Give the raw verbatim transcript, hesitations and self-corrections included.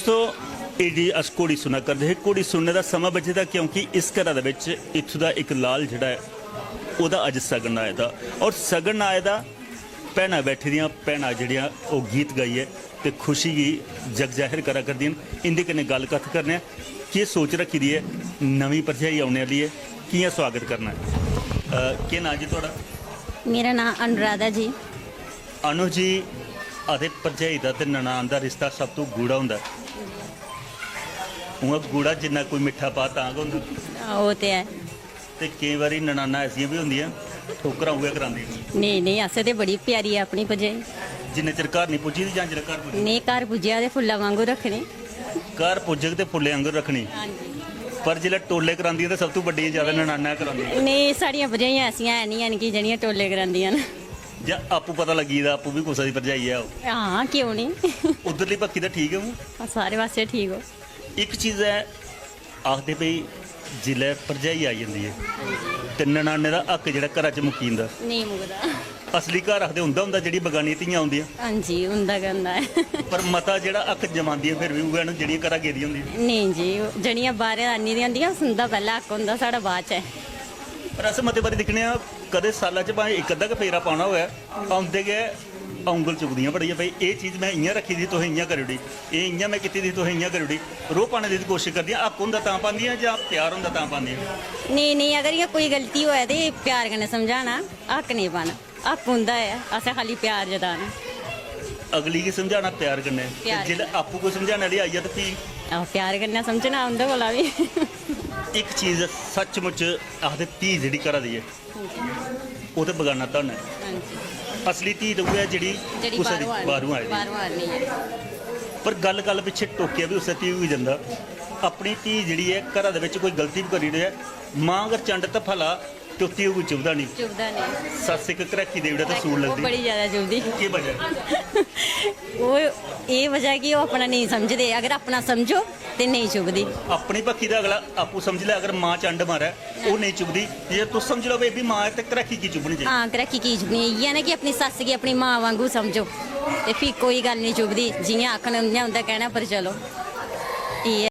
तो AD अस घोड़ी सुना करदे हे। घोड़ी सुनने दा समां बचे दा, क्योंकि इस घरा दे बिच इत्थूं दा इक लाल जेह्ड़ा ऐ, ओह्दा अज्ज सगन आए दा। और सगन आए दा, भैनां बैठी दियां, भैनां जेह्ड़ियां ओह् गीत गाइयै ते खुशी गी जग जाहिर करा करदियां न। इं'दे कन्नै गल्ल कत्थ करने आं, केह् सोच रक्खी दी ऐ, नमीं भरजाई औने आह्ली ऐ, कि'यां सोआगत करना ऐ? अ, केह् नांऽ जी थुआढ़ा? मेरा नांऽ अनुराधा जी। अनु जी, आखदे भरजाई दा ते ननान दा रिश्ता सब तू गूढ़ा होंदा ऐ। उ'आं गूढ़ा जिन्ना कोई मिट्ठा पा तां गै होंदा। ओह् ते ऐ। ते केईं बारी ननानां ऐसियां बी होंदियां, ठोकरां उ'ऐ करांदियां। नेईं, नेईं, असें ते बड़ी प्यारी ऐ अपनी भरजाई। जिन्ने चिर घर निं पुज्जी दी जां जिसलै घर पुज्जी? नेईं, घर पुज्जेआ ते फुल्ला वांगू रक्खनी। घर पुज्जग ते फुल्लें आंगर रक्खनी। हां जी। पर जिसलै टोले करांदियां ते सब तू बड्डियां ज्यादा ननानां करांदियां। नेईं, साढ़ियां भरजाइयां ऐसियां है निं हैन कि जेह्ड़ियां टोले करांदियां न। जां आपूं पता लग्गी गेदा, आपूं बी कुसै दी भरजाई ऐ ओह्। हां, क्यों निं? उद्धरली बक्खी दा ठीक ऐ हून। सारे पासै ठीक ओ। इक चीज ऐ, आखदे भई जिसलै भरजाई आई जंदी ऐ ते ननाने दा हक्क जेह्ड़ा घरा च मुक्की जंदा। नेईं मुकदा। असली घर आखदे उं'दा होंदा, जेह्ड़ी बगानियां धियां औंदियां। हां जी, उं'दा गै होंदा ऐ। पर मता जेह्ड़ा हक्क जमांदियां फिर बी उ'ऐ न जेह्ड़ियां घरा गेदियां होंदियां। नेईं जी, जेह्ड़ियां बाह्रै आनियां दियां होंदियां, उं'दा पैह्ला हक्क होंदा, साढ़ा बाद च ऐ। पर अस मते बारी दिक्खने आं, कदें साल्ला च भाएं इक अद्धा गै फेरा पाना होऐ, औंदे गै औंगल चुकदियां बड़ियां, "भाई, एह् चीज में इ'यां रक्खी दी, तुसें इ'यां करी ओड़ी, एह् इ'यां में कीती दी, तुसें इ'यां करी ओड़ी।" रोह् पाने दी कोशश करदियां, हक्क होंदा तां पांदियां जां प्यार होंदा तां पांदियां? नेईं, नेईं, अगर इ'यां कोई गलती होऐ ते प्यार कन्नै समझाना, हक्क नेईं पाना। हक्क उं'दा ऐ, असें खाल्ली प्यार जताना। अगली गी समझाना प्यार कन्नै, ते प्यार जिसलै कन्नै। आपूं कोई समझाने आह्ली आई जा ते फ्ही? आहो, प्यार कन्नै समझना उं'दे कोला बी। इक चीज सच्चमुच आखदे, धी जेह्ड़ी घरा दी ऐ, ओह् ते बगाना धन ऐ। हां जी। असली धी ते उ'ऐ जेह्ड़ी जेह्ड़ी कुसै दी बाह्रों आनी, बाह्रों आई दी। बाह्रों आनी ऐ। पर गल्ल, गल्ल पिच्छे टोकेआ बी उस्सै धी गी जंदा। अपनी धी जेह्ड़ी ऐ, घरा दे बिच कोई गलती बी करी ओड़ै, मां अगर चंड धफला ते उत्ती ओह् कोई चुभदा निं। चुभदा निं। सस्स इक घरैखी देई ओड़ै ते ओह् सूल लगदी। बड़ी जैदा चुभदी। केह् वजह ऐ? ओह् एह् वजह ऐ कि ओह् अपना नेईं समझदे। अगर अपना समझो ते नेईं चुभदी। अपनी बक्खी दा अगला आपूं समझी लै, अगर मां चंड मारै, ओह् नेईं चुभदी। जे तुस समझी लैओ, "भाई, एह् बी मां ऐ," ते घरैखी की चुभनी चाहिदी? हां, घरैखी की चुभनी? इ'यै ना कि अपनी सस्स गी अपनी मां वांगू समझो, ते फ्ही कोई गल्ल नेईं चुभदी। जि'यां आखन, उ'आं उं'दा कैह्ना पर चलो। इ'यै।